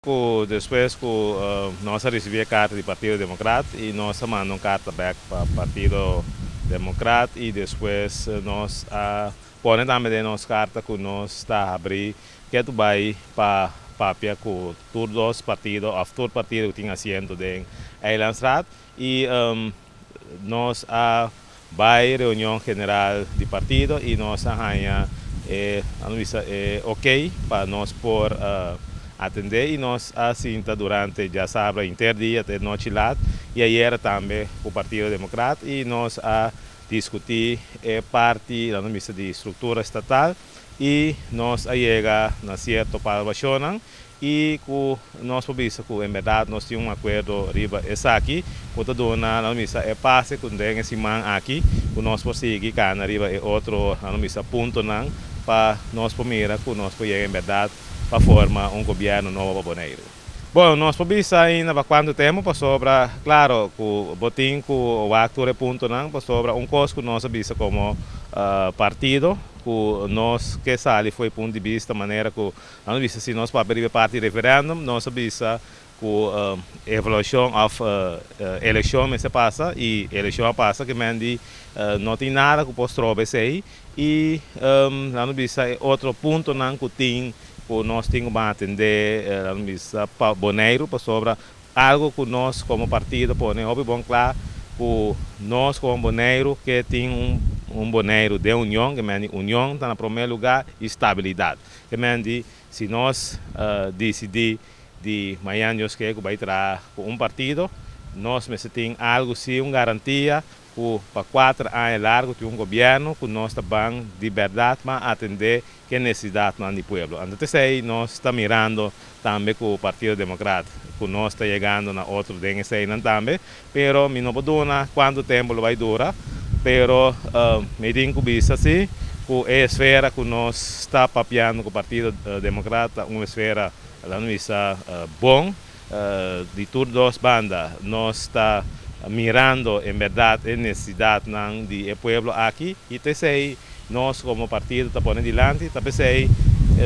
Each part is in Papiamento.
Ku despues ku nos a risibí e karta di Partido Demokrat i nos a manda un karta bèk pa Partido Demokrat i despues nos a pone tambe den nos karta ku nos ta habrí ketu bai pa papia ku tur dos partido òf tur partido ku tin asiento den Eilandsraad i nos a bai reunion general di partido i nos a haña e, laga bisa, e ok pa nos por atendé i nos a sinta durante djasabra henter dia te nochi lat i ayera tambe ku Partido Demokrat i nos a diskutí e parti, laga bisa, di struktura estatal i nos a yega na sierto palabrashonnan i ku nos por bisa ku en bèrdat nos tin un akuerdo riba esaki ku ta duna, laga bisa, e pase ku den e siman aki ku nos por sigui kana riba e otro, laga bisa, puntonan pa nos por mira ku nos por yega en bèrdat pa forma un gobièrnu nobo pa Boneiru. Bon, nos por bisa ainda pa kuantu tempu, pasobra klaro ku bo tin ku wak tur e puntonan, pasobra un kos ku nos a bisa komo partido ku nos ke sali for di punto di bista manera ku nos a bisa si nos papia riba e parti referèndum, nos a bisa ku evaluashon òf elekshon mester pasa i elekshon a pasa ke men di no tin nada ku por stroba esei i nos bisa e otro puntonan ku tin ku nos tin ku ban atendé, nos bisa, pa Boneiru, pasobra algu ku nos komo partido pone hopi bon kla ku nos komo Boneiru ke tin un Boneiru den union, ke men di union ta na promé lugá i stabilidat. Ke men di si nos disidí di mañan Dios ke ku bai traha ku un partido, nos mester tin algu si un garantia ku pa 4 aña largu tin un gobièrnu ku nos ta ban di bèrdat ban atendé ku nesesidatnan di pueblo. Anto esei nos ta mirando tambe ku Partido Demokrat, ku nos ta yegando na otro den eseinan tambe, pero mi no por duna kuantu tempu lo bai dura, pero mi tin ku bisa si ku e esfera ku nos ta papiando ku Partido Demokrat ta un esfera, laga bisa, bon di tur dos banda. Nos ta mirando en bèrdat e nesesidatnan di e pueblo aki i t'esei nos komo partido ta pone dilanti, ta p'esei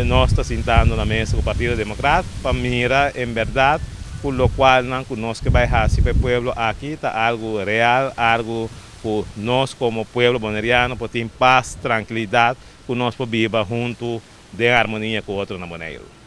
nos ta sintando na mesa ku Partido Demokrat pa mira en bèrdat ku lokualnan ku nos ke bai hasi pa e pueblo aki ta algu real, algu ku nos komo pueblo boneriano por tin pas, trankilidat, ku nos por biba huntu den harmonia ku otro na Boneiru.